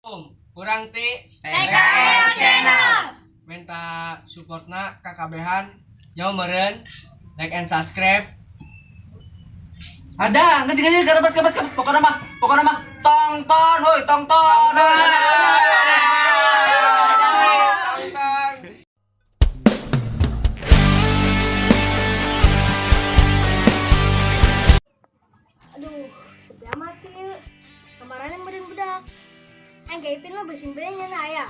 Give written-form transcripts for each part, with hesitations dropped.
Kurang ti TKL Channel. Minta supportna kakabehan jauh meren like and subscribe. Ada, nggak sih nggak karebat karebat karebat. Pokoknya mah, tongton, woi, tongton. Tonton. Aduh, sepi amat sih yuk. Kemarin yang meren budak. Aing ka Ipin mah besin bae nya na aya.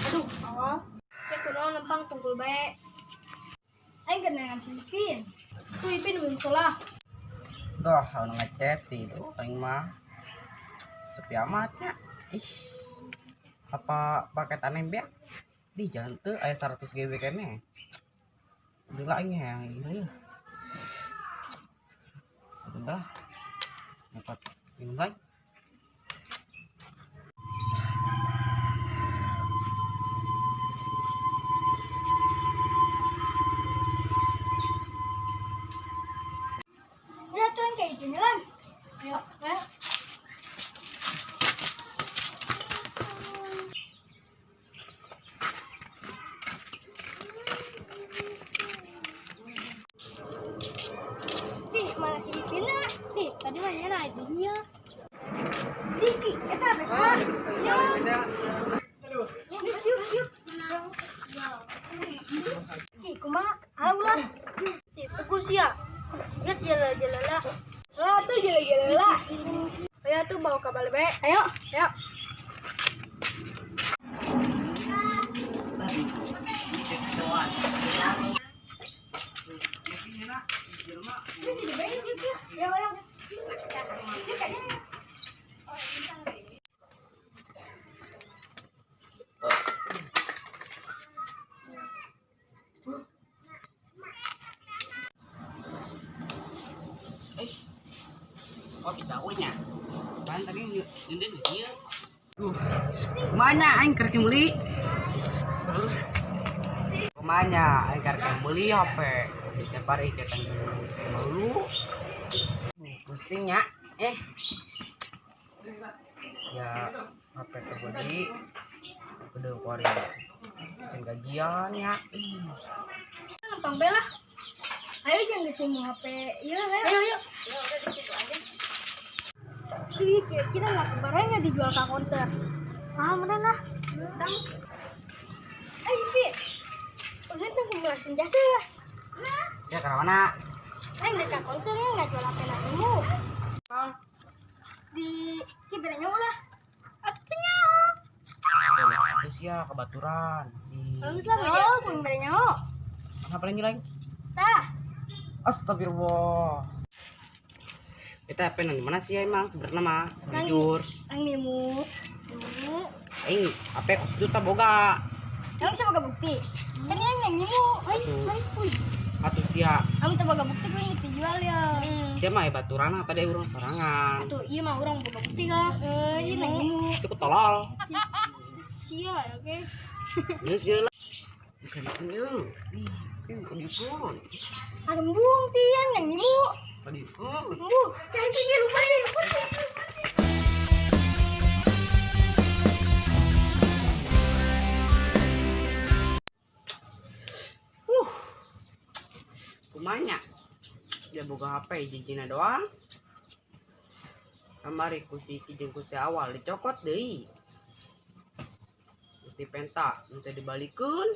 Aduh, awal. Cek kunaon lempang tungkul bae. Aing kenangan si Ipin. Tuh Ipin belum sekolah. Duh, anu ngechat itu aing mah. Sepi amat nya. Ih. Apa paket aneh beak? Di jalan tuh aya 100 GB kene. Udah lah aing yang ini ya. Udah lah. Dapat minum lagi. Ya tuh yang kayak gini lan. Ayo, ayo. Ih, mana si Ipin? Ih, tadi mah naik dia. Diki, eta ada sama. Ya. Geus, yuk, yuk. Ih, kumaha? Alah ulah. Ih, pugus ya. Geus jalan-jalan lah. Ah, tuh jalan-jalan lah. Ayo tuh bawa ke balai bae. Ayo, ayo. Ayo, ayo. Yuk, ayo. Eh, kok bisa we nya? Kan tadi nyundin di dieu. Duh, kumanya aing keur meuli? Kumanya aing keur meuli HP. Tiap hari cetan dulu. Pusing ya. Eh. Ya, HP kebeli. Udah keluarin. Can gajian ya. Ih. Lempang bae lah. Ayo jangan geus mau HP. Iya, ayo. Ayo, ayo. Ya udah di situ aja. Ih, kira-kira nggak barangnya dijual ke konter. Ah, mana lah. Tang. Ayo, Pi. Udah tuh kemasin jasa ya. Ya karena Ayo ke konter ya nggak jual HP nasimu. Di kibernya ulah. Atuh teh nyaho. Terus ya kebaturan di Bagus lah, oh, pemberinya nyaho. Apa lagi lagi? Tah. Astagfirullah. Kita apa nang di mana sih emang sebenarnya mah? Jujur. Ang nemu. Nemu. Aing apa kok situ tak boga. Kamu bisa boga bukti. Kan ini yang nemu. Ay, ay, uy. Atuh sia, Kamu coba boga bukti gue ini dijual ya. sia mah baturan tadi urang sorangan. Atuh iya mah urang boga bukti kah? Eh, iya neng nemu. Cukup tolol. Sia ya, oke. Geus jelas. Bisa makan yeuh. Ih, ih, pun. Embung tian yang nemu. Tadi pun. Embung. Cantik dia lupa deh, lupa deh. Kumanya. Dia boga HP jijina doang. Kamari ku si Iki jeung ku si awal dicokot deui. Nanti penta, nanti dibalikeun.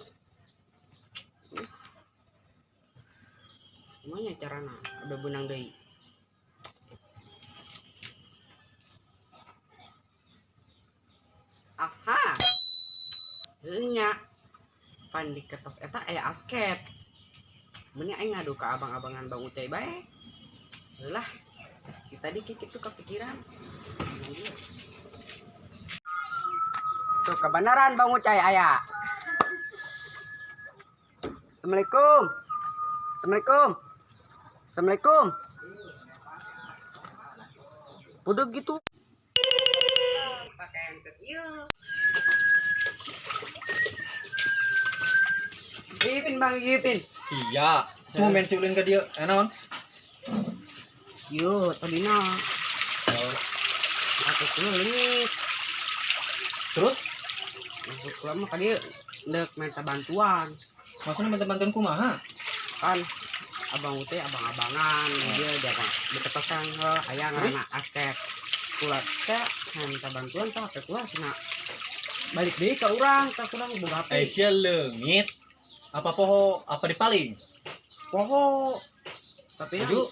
Kumanya carana ada benang deui. Aha. Heunya. Pan di kertas eta aya asket. Mending aing ngadu ke abang-abangan Bang Ucai bae. Lah, kita dikit itu kepikiran. Tuh kebenaran Bang Ucai aya. Assalamualaikum. Assalamualaikum. Assalamualaikum. Udah gitu. Pakai handset ieu. Ipin. Bang Ipin. Sia. Tumben si ulin ka dieu. Eh naon? Yo, tadina Oh. aku tuh leungit. Terus Masuk kula mah ka dieu ndek minta bantuan. Maksudnya minta bantuan kumaha? Kan abang teh abang-abangan, dia dia abang ditepesan heuh aya ngaranna Asket. Kula teh minta bantuan tah HP kula cenah. Balik deui ka urang, tah kurang boga HP. Eh sia leungit. Apa poho apa dipaling? Poho. Tapi Aju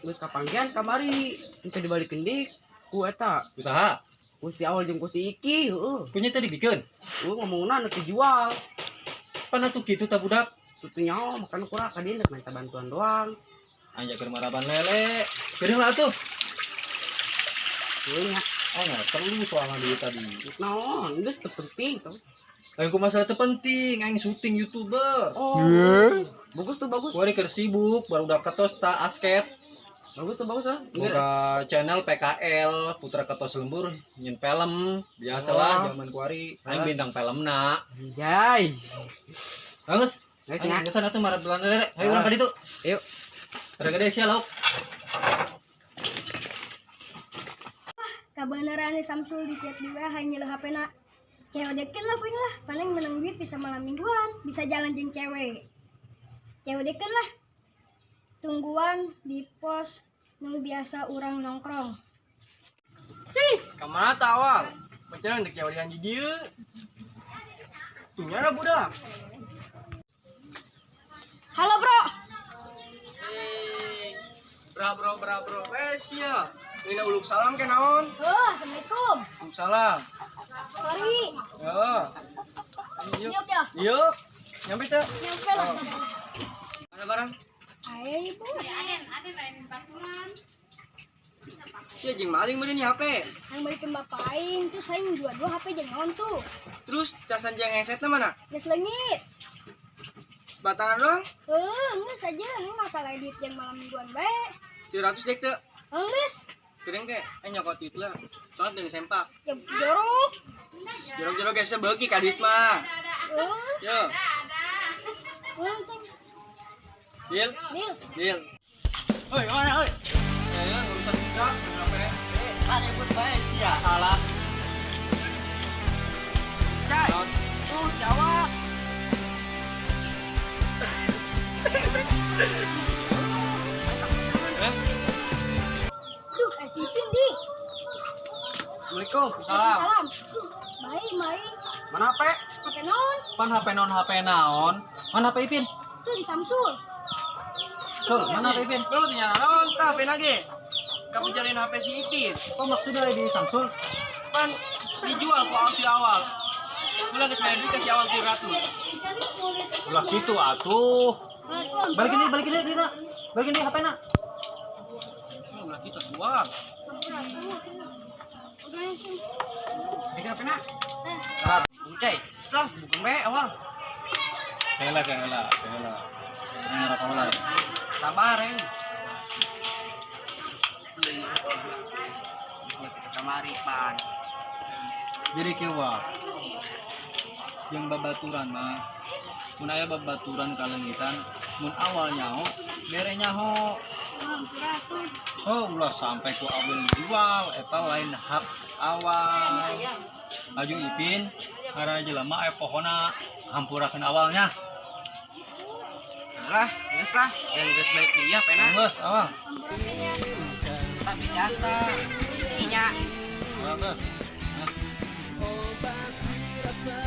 geus kapanggihan kamari teu dibalikeun deui ku eta usaha. Ku si awal jeung ku si Iki heueuh. Punya tadi dibikeun. Lu ngomongna nu dijual. Pan atuh kitu ta budak. Tutu nyawa makan kurang ka dieu minta bantuan doang. Anjir keur maraban lele. Geuning lah atuh. Heueuh nya. Oh nggak perlu soalnya duit tadi. Naon geus teu penting tuh. Lain ku masalah teu penting, aing syuting YouTuber. Oh. Bagus tuh bagus. Kuari keur sibuk, baru udah ketos ta asket. Bagus tuh bagus ah. Buka channel PKL Putra Ketos Lembur nyen film biasalah Oh. zaman kuari aing bintang filmna. Anjay. Bagus. Geus Aing nya. geus atuh maraban lele. Hayu urang ka ditu. Yuk. Rada gede sia lauk. Kabeneran Samsul di chat di WA hayang nyeleh HP na. Cewek dekeun lah kuing lah, paling menang duit bisa malam mingguan, bisa jalan jeung cewek. Cewek dekeun lah. Tungguan di pos nu biasa urang nongkrong. Kamana ta awal? Macam ndek cewek di dieu. Tuh nyara budak. Halo bro, Eh, bra bro bra bro. Eh sia. Ini uluk salam ke naon? Oh, assalamualaikum. Uluk salam. Sorry, Ya. Yuk. nyok ya, Yuk. Nyampe teh. nyampe lah. Ada barang? Ayo bos, Sia jeung maling meureun ieu HP. yang balikin bapak aing, terus aing dua-dua HP jeung naon tuh. Terus casan jeung headsetna mana? Geus leungit. Batangan doang. Eh, geus aja, ini masalah duit yang malam mingguan bae. 700 dek teu. Geus, Keren ke? Eh nyokot duit lah. Soalnya dengan sempak. ya jorok. Jorok-jorok geus beuki ka duit mah. Eh, Yo, untung. deal, Deal. deal. Hoi, kemana hoi? Ya, ya, urusan budak, kenapa ya? Ribut bae sia salah. Cai, tuh si awak. Eh, Duh, eh si Ipin di. Assalamualaikum. Salam. Salam. Duh, baik, baik. Mana HP? HP naon? Pan HP naon HP naon? Mana HP Ipin? Tuh di Samsul. Tuh, mana HP Ipin? Lu tinggal naon, tah HP lagi. Kamu jalin HP si Ipin. Oh maksudnya di Samsul? Pan dijual ku si awal. Gua geus main duit ke si awal 700. Ulah kitu atuh. Balikin deui, balikin deui duitna. Balikin deui HP-na. Oh, ulah kita dua. Balik HP na. Ucai, setelah bukan bae awal. Kela kela kela. Ini ngerokok lah. Sabar eh. Ya kita kamari pan. Jadi kieu wa. Yang babaturan mah mun aya babaturan kaleungitan mun awal nyaho bere nyaho. Oh, ulah sampai ku awal dijual eta lain hak awal. Aju Ipin ngaranna jelema aya pohona hampurakeun awalnya. Lah, geus lah, dan geus balik dia HP na. Geus, awal. Tapi janta. Inya. Geus. Obat rasa